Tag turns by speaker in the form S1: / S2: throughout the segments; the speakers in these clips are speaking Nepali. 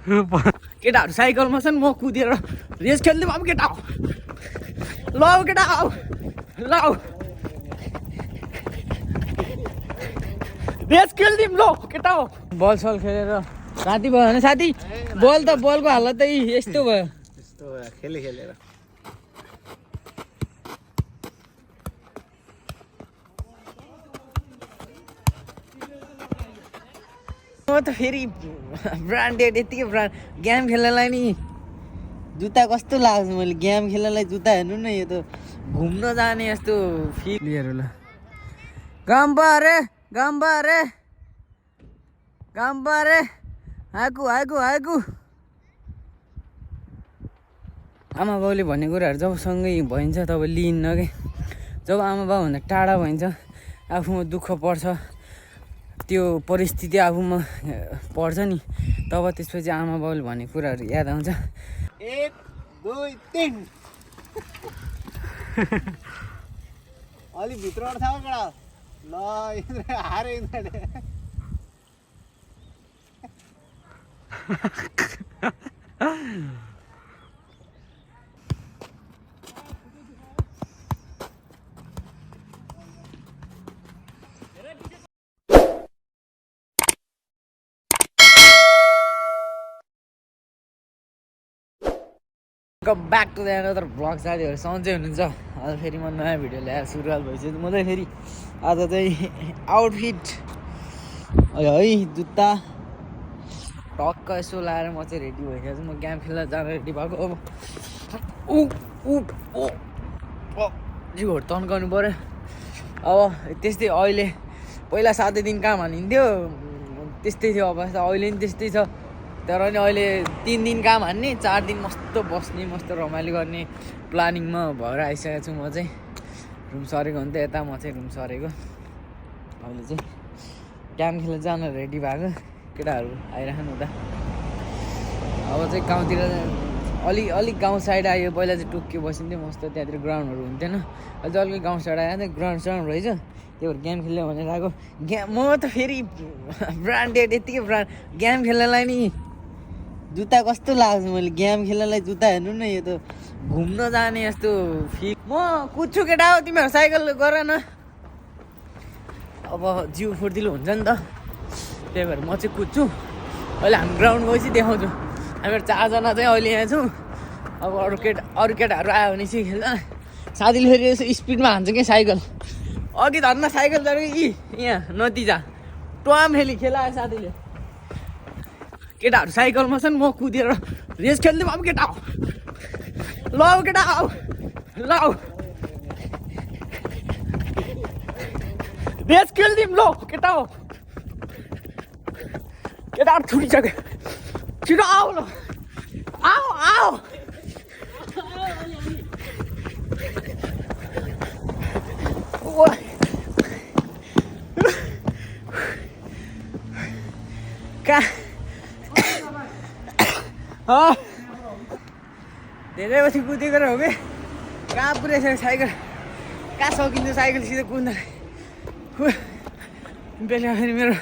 S1: केटाहरू साइकलमा छन्, म कुदेर रेस खेल्दिउँ अब केटा हो। ल केटा हो ल रेस खेल्दिउँ ल केटा हो। बल सल खेलेर साथी भयो भने साथी बल त बलको हालत त यस्तो भयो।
S2: त्यस्तो खेलेर
S1: म त फेरि ब्रान्डेड यतिकै ब्रान्ड गेम खेल्नलाई नि जुत्ता कस्तो लाग्छ। मैले गेम खेल्नलाई जुत्ता हेर्नु न, यो त घुम्न जाने यस्तो फिलहरू। ल गाम्बारे गाम्बारे गाम्बारे आगु आगु आगु। आमा बाउले भन्ने कुराहरू जब सँगै भइन्छ तब लिइन्न के। जब आमा बाउभन्दा टाढा भइन्छ आफूमा दुःख पर्छ, त्यो परिस्थिति आफूमा पर्छ नि, तब त्यसपछि आमा बाउले भन्ने कुराहरू याद आउँछ।
S2: 1 2 3 अलि भित्रबाट थाहा कडा ल हारे
S1: welcome back to the another vlog. साथीहरू सन्चै हुनुहुन्छ? आज फेरि म नयाँ भिडियो ल्याएर सुरुवात भइसक्यो। म चाहिँ फेरि आज चाहिँ आउटफिट है जुत्ता टक्क यसो लाएर म चाहिँ रेडी भइसकेको छु। म गेम खेल्न जान रेडी भएको। अब जिउहरू तन्काउनु पऱ्यो। अब त्यस्तै अहिले पहिला 7 दिन काम हानिन्थ्यो त्यस्तै थियो अवस्था, अहिले नि त्यस्तै छ। तर नि अहिले 3 दिन काम हान्ने, 4 दिन मस्तो बस्ने, मस्तो रमाइलो गर्ने प्लानिङमा भएर आइसकेको छु। म चाहिँ रुम सरेको हुन्थ्यो यता, म चाहिँ रुम सरेको। अहिले चाहिँ गेम खेल्न जान रेडी भएको केटाहरू आइराख्नु उता। अब चाहिँ गाउँतिर अलिक गाउँ साइड आयो। पहिला चाहिँ टोकियो बसिन्थ्यो मस्त, त्यहाँतिर ग्राउन्डहरू हुन्थेन। अहिले चाहिँ अलिक गाउँ साइड आयो नि, ग्राउन्ड रहेछ, त्यही भएर गेम खेल्यो भनेर आएको। म त फेरि ब्रान्डेड यतिकै ब्रान्ड गेम खेल्नलाई नि जुत्ता कस्तो लाग्छ। मैले गेम खेल्नलाई जुत्ता हेर्नु न, यो त घुम्न जाने यस्तो फिल। म कुद्छु केटा हो, तिमीहरू साइकल गर न। अब जिउ फुर्तिलो हुन्छ नि त, त्यही भएर म चाहिँ कुद्छु। अहिले हामी ग्राउन्ड गएपछि देखाउँछु। हामीहरू 4 जना चाहिँ अहिले यहाँ छौँ। अब अरू केटाहरू आयो भने चाहिँ खेल्छ। साथीले फेरि यसो स्पिडमा हान्छ कि साइकल, अघि धन्न साइकल तर यहाँ नतिजा टम फेरि खेलायो साथीले। केटाहरू साइकलमा छन्, म कुदेर रेस खेल्दिउँ अब केटा हो। ल केटा हो ल रेस खेल्दिउँ ल केटा हो। केटाहरू छुटिसक्यो, छिटो आऊ ल, आऊ आऊ। धेरै पछि कुदेको हो कि कहाँ पुऱ्याइसक्यो साइकल, कहाँ सकिन्छ साइकल सिधै कुद्दा। बेलुका फेरि मेरो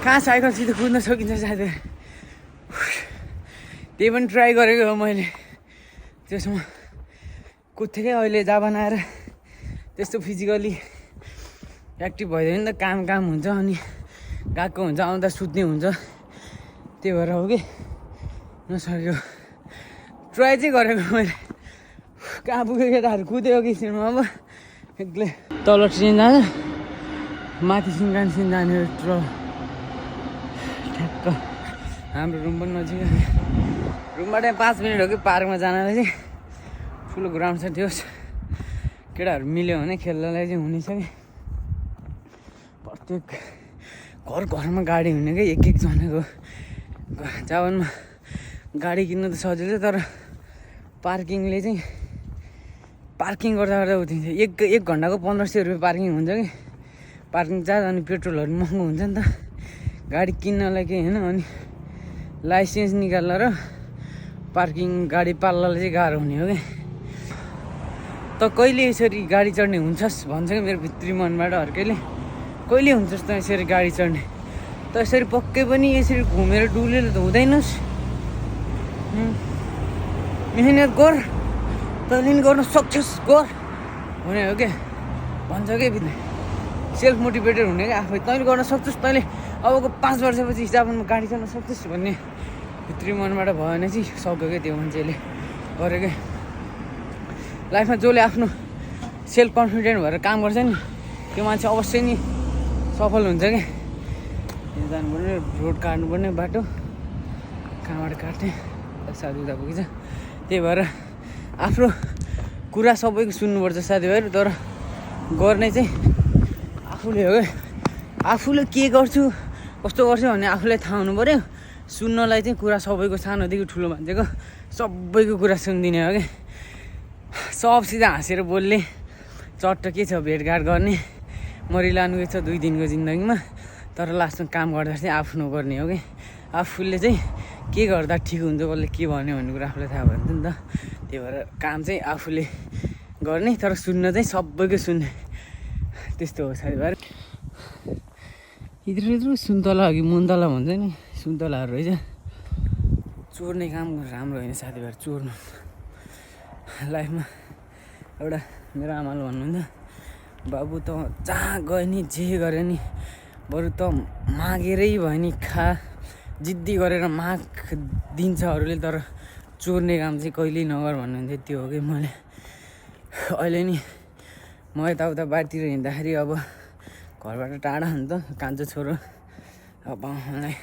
S1: कहाँ साइकल सिधै कुद्न सकिन्छ साथी। त्यही पनि ट्राई गरेको हो मैले, त्यसमा कुद्थेँ क्या। अहिले जापान आएर त्यस्तो फिजिकली एक्टिभ भइदियो नि त, काम हुन्छ अनि गएको हुन्छ, आउँदा सुत्ने हुन्छ, त्यही भएर हो कि नसकेको। ट्राई चाहिँ गरेको मैले। कहाँ पुग्यो केटाहरू कुद्यो कि सिनमा। अब एक्लै तल ट्रेन जान्छ, माथि सिङ्गानसिन जाने ठ्याक्क हाम्रो रुम पनि नजिक। रुमबाट 5 मिनट हो कि पार्कमा जानलाई चाहिँ ठुलो ग्राउन्ड छ। त्यो केटाहरू मिल्यो भने खेल्नलाई चाहिँ हुनेछ कि। प्रत्येक घरमा गाडी हुने क्या, एक जनाको। जापानमा गाडी किन्नु त सजिलो, तर पार्किङले चाहिँ पार्किङ गर्दा उठिन्छ। एक घन्टाको 1500 रुपियाँ पार्किङ हुन्छ कि, पार्किङ चार्ज। अनि पेट्रोलहरू महँगो हुन्छ नि त गाडी किन्नलाई केही होइन। अनि लाइसेन्स निकाल्न र पार्किङ गाडी पाल्नलाई चाहिँ गाह्रो हुने हो कि। त कहिले यसरी गाडी चढ्ने हुन्छस् भन्छ कि मेरो भित्री मनबाट हर्कैले, कहिले हुन्छस् त यसरी गाडी चढ्ने, त यसरी पक्कै पनि यसरी घुमेर डुलेर त हुँदैनस्। मेहनत गर, तैँले नि गर्न सक्छस्, गर भने हो क्या, भन्छ क्या भित्र सेल्फ मोटिभेटेड हुने क्या आफै, तैँले गर्न सक्छस्, तैँले अबको 5 वर्षपछि हिसाबमा गाडी चल्न सक्छस् भन्ने भित्री मनबाट भयो भने चाहिँ सक्यो क्या त्यो मान्छेले गऱ्यो क्या। लाइफमा जसले आफ्नो सेल्फ कन्फिडेन्ट भएर काम गर्छ नि त्यो मान्छे अवश्य नि सफल हुन्छ क्या। यहाँ जानुपर्ने रोड काट्नुपर्ने बाटो कहाँबाट काट्ने साथी उता पुगिन्छ, त्यही भएर आफ्नो कुरा सबैको सुन्नुपर्छ साथीभाइहरू, तर गर्ने चाहिँ आफूले हो क्या। आफूले के गर्छु कस्तो गर्छु भन्ने आफूलाई थाहा हुनु पऱ्यो। सुन्नलाई चाहिँ कुरा सबैको, सानोदेखि ठुलो मान्छेको सबैको कुरा सुनिदिने हो क्या। सबसित हाँसेर बोल्ने, चट्ट के छ भेटघाट गर्ने, मरिलानु के छ 2 दिनको जिन्दगीमा, तर लास्टमा काम गर्दा चाहिँ आफ्नो गर्ने हो कि। आफूले चाहिँ के गर्दा ठिक हुन्छ, कसले के भन्यो भन्ने कुरा आफूलाई थाहा भयो नि त। त्यही भएर काम चाहिँ आफूले गर्ने, तर सुन्न चाहिँ सबैको सुन्ने, त्यस्तो हो साथीभाइ। इत्रु सुन्तला हो कि मुन्तला भन्छ नि, सुन्तलाहरू रहेछ। चोर्ने काम राम्रो होइन साथीभाइ, चोर्नु लाइफमा। एउटा मेरो आमाले भन्नुहुन्थ्यो, बाबु त जहाँ गयो नि जे गरे नि बरु त मागेरै भयो नि खा, जिद्दी गरेर माग दिन्छ अरूले, तर चोर्ने काम चाहिँ कहिल्यै नगर भन्नुहुन्थ्यो। त्यो हो कि मैले अहिले नि म यताउता बाहिरतिर हिँड्दाखेरि अब घरबाट टाढा हो नि त, कान्छो छोरो, अब मलाई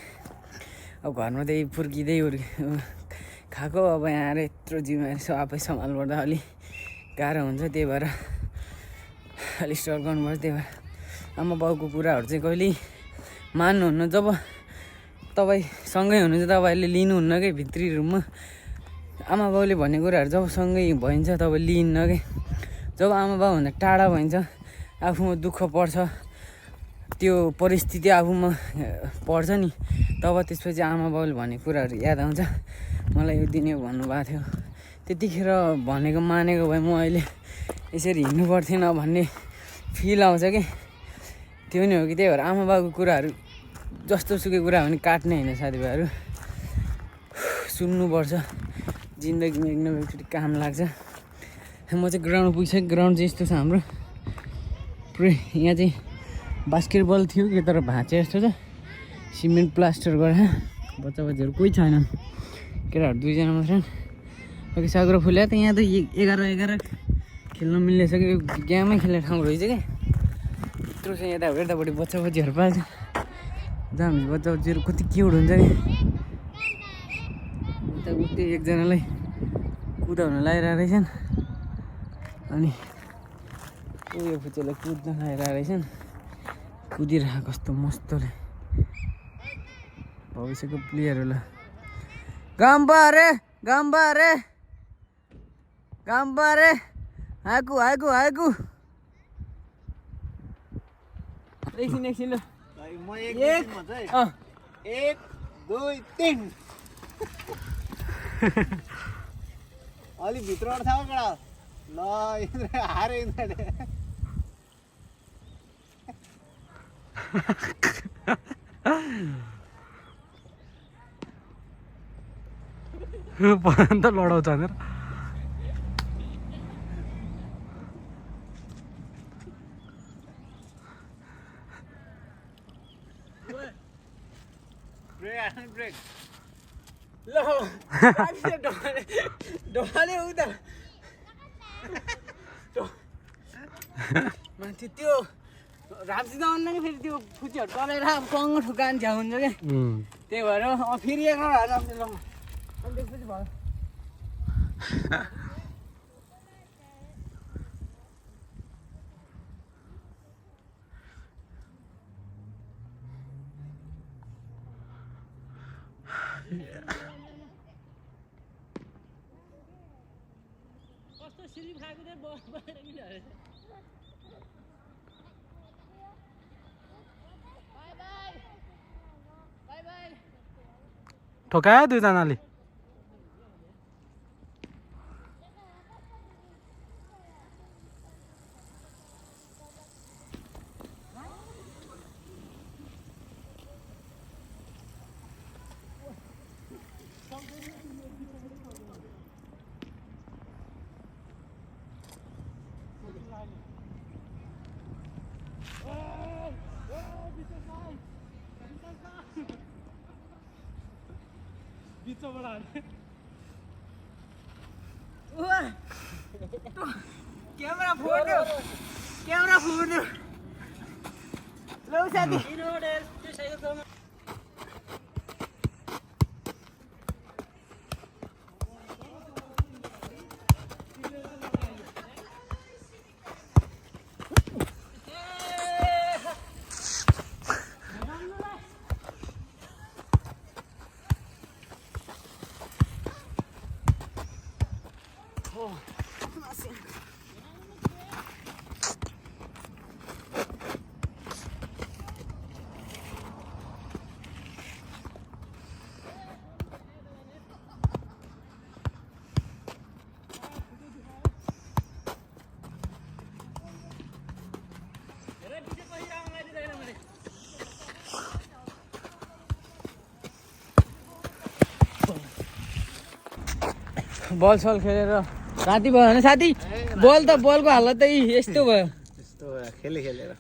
S1: अब घरमा त्यही फुर्किँदै खाएको, अब यहाँ आएर यत्रो जिम्मेवारी छ आफै सम्हाल्नुपर्दा अलिक गाह्रो हुन्छ। त्यही भएर अलिक स्ट्रगल गर्नुपर्छ। त्यही भएर आमा बाउको कुराहरू चाहिँ कहिल्यै मान्नुहुन्न। जब तपाईँ सँगै हुनुहुन्छ तपाईँहरूले लिनुहुन्न कि भित्री रुममा, आमा बाउले भन्ने कुराहरू जब सँगै भइन्छ तब लिइन्न कि। जब आमा बाउभन्दा टाढा भइन्छ, आफूमा दुःख पर्छ, त्यो परिस्थिति आफूमा पर्छ नि, तब त्यसपछि आमा बाउले भनेको कुराहरू याद आउँछ। मलाई यो दिन यो भन्नुभएको थियो, त्यतिखेर भनेको मानेको भए म अहिले यसरी हिँड्नु पर्थेन भन्ने फिल आउँछ कि। त्यो नि हो कि। त्यही भएर आमा बाउको कुराहरू जस्तो सुकै कुरा भने काट्ने होइन साथीभाइहरू, सुन्नुपर्छ। जिन्दगीमा एक न एकचोटि काम लाग्छ। म चाहिँ ग्राउन्ड पुगिसकेँ। ग्राउन्ड चाहिँ यस्तो छ हाम्रो, पुरै यहाँ चाहिँ बास्केटबल थियो कि तर भाँचे जस्तो छ, सिमेन्ट प्लास्टर गरेर। बच्चाहरू कोही छैनन्, केटाहरू 2 जना मात्र। अघि सागरो फुल्या त यहाँ त 11 खेल्न मिल्ने छ कि, गेमै खेल्ने ठाउँ रहेछ क्या। यत्रो चाहिँ यतापट्टि बच्चाहरू पाल्छ, जहाँ हामी बच्चाहरू कति क्युट हुन्छ कि। उता एकजनालाई कुदाउन लगाइरहेको रहेछन्, अनि उयो फुच्चेलाई कुद्न लगाइरहेको रहेछन्, कुदिरहेको कस्तो मस्तले। भविष्यको प्लेयरहरूलाई गाम्बारे आगु एकछिन ल।
S2: म एक भन्छ है। 1 2 3 अलि भित्रबाट थाहा कडा ल हारे
S3: त लडाउँछ भनेर
S2: ब्रेक
S1: ल ढोकाले उता मान्छे त्यो राप्सिँदा अन्ना कि फेरि त्यो फुच्चीहरू चलाएर कङ्ग ठुकान झ्याउ हुन्छ क्या। त्यही भएर फेरि एक हाल्छ ल, अनि त्यसपछि भयो।
S3: ठोकायो 2 जनाले।
S1: क्यामेरा फोड्यो क्यामेरा फोड्यो लौ साथी बल सल खेलेर राति भयो भने साथी बल त बलको हालत त यस्तो भयो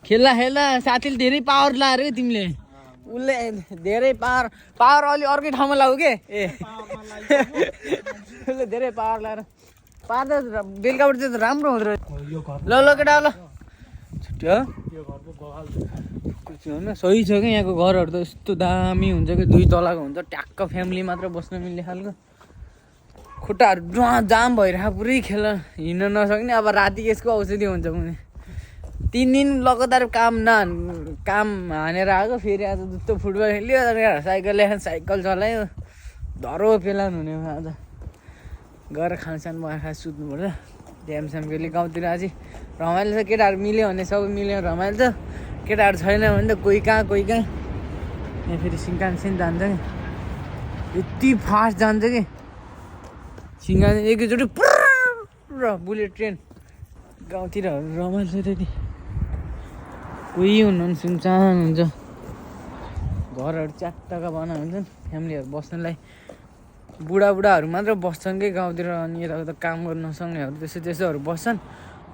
S1: खेल्दा खेल्दा साथीले धेरै पावर लाएर के तिमीले उसले धेरै पावर अलि अर्कै ठाउँमा लाऊ के उसले धेरै पावर लाएर पावर त बेलुकाबाट चाहिँ राम्रो हुँदो रहेछ ल ल केटा ल छुट्यो सही छ क्या यहाँको घरहरू त यस्तो दामी हुन्छ कि 2 तलाको हुन्छ ट्याक्क फ्यामिली मात्र बस्न मिल्ने खालको खुट्टाहरू जाम भइरहेको पुरै खेल हिँड्न नसक्ने अब राति यसको औषधि हुन्छ कुनै 3 दिन लगातार काम हानेर आएको फेरि आज जस्तो फुटबल खेल्यो साइकल चलायो धरो पेलान हुने आज गएर खानसान बनाएर सुत्नु पर्छ ड्यामस्याम खेल्यो गाउँतिर अझै रमाइलो छ केटाहरू मिल्यो भने सबै मिल्यो रमाइलो छ केटाहरू छैन भने त कोही कहाँ यहाँ फेरि सिङ्कानसेन जान्छ कि यति फास्ट जान्छ कि सिङ्कानसेन एकैचोटि पुरा बुलेट ट्रेन गाउँतिर रमाइलो छ त्यति कोही हुनुहुन्न सुनसान हुन्छ घरहरू च्याट्टका बना हुन्छन् फ्यामिलीहरू बस्नलाई बुढाबुढाहरू मात्र बस्छन् कि गाउँतिर अनि यताउता काम गर्न नसक्नेहरू त्यस्तोहरू बस्छन्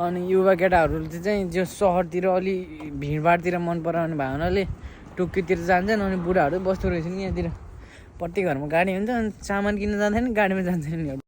S1: अनि युवा केटाहरू चाहिँ जो सहरतिर अलि भिडभाडतिर मन पराउने भयो हुनाले टोकियोतिर जान्छन् अनि बुढाहरू बस्दो रहेछन् यहाँतिर प्रत्येक घरमा गाडी हुन्छ अनि सामान किन्न जाँदैन गाडीमा जान्छन्